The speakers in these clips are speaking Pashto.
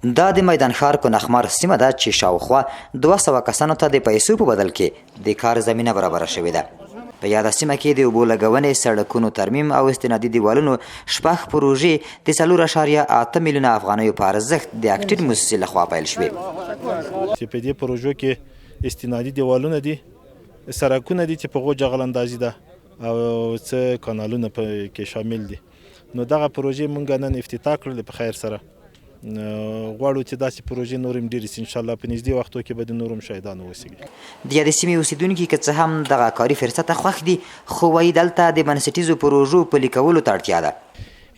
دا د میدان ښار کونخمار سیمه ده چې شاوخوا 200 کسانو ته د پیسو په بدل کې د کار زمینه برابره شوې ده. په یاده سیمه کې د اوبو لګونې، سړکونو ترمیم او استنادي دیوالونو شپږ پروژې د 4.8 میلیونه افغانیو په ارزښت د اکټید موسسې لخوا پیل شوې. چې په دې پروژو کې استنادي دیوالونه دي، سړکونه دي چې په غو جغل اندازي ده او څه کانالونه په کې شامل دي. نو دغه پروژې مونږ نن افتتاح کړلې په خیر سره. غواړو چې داسې پروژې نورې هم ډېرې شي، ان شاء الله په نږدې وختو کې به د نورو هم شاهدان واوسیږي. د یادې سیمې اوسېدونکي که څه هم دغه کاري فرصت ته خوښ دي، خو وایي دلته د بنسټیزو پروژو پلي کولو ته اړتیا ده.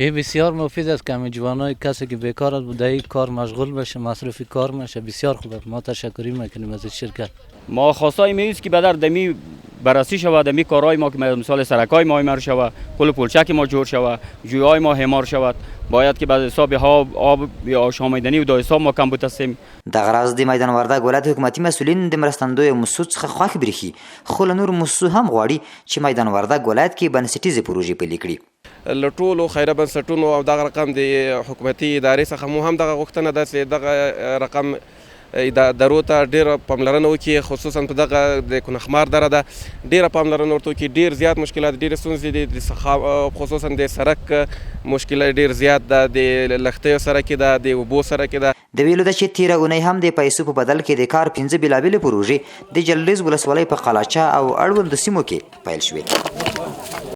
این بسیار مفید است که همین جوانای کسی که بیکار است در این کار مشغول بشه، مصروف کار میشه، بسیار خوب است. ما تشکری میکنیم از این شرکت. ما خواستای می است که بدر دمی بررسی شود، دمی کارهای ما که مثال سرکای ما همار شود، پل پلچک ما جور شود، جویای ما همار شود، باید که بعد حساب آب یا آشامیدنی و دا حساب ما کم هستیم. دغه راز د میدان وردګ ولایت حکومتي مسؤلین د مرستندویو موسسو څخه خوښ برېښي، خو له نورو موسسو هم غواړي چې میدان وردګ ولایت کې بنسټیزې پروژې پلي کړي. له ټولو خیره بنسټونو او دغه رقم د حکومتي ادارې څخه مو هم دغه غوښتنه ده چې دغه رقم درو ته ډېره پاملرنه وکړي، خصوصا په دغه د کونخمار دره ده ډېره پاملرنه ورته وکړي. ډېر زیات مشکلات، ډېرې ستونزې دي، خصوصا د سرک مشکل ډېر زیات ده، د لښتیو سره کې ده، د اوبو سره کې ده. د ویلو ده چې تېره اونۍ هم د پیسو په بدل کې د کار 5 بېلابېلې پروژې د جلریز ولسوالۍ په قلاچه او اړوندو سیمو کې پیل شوې.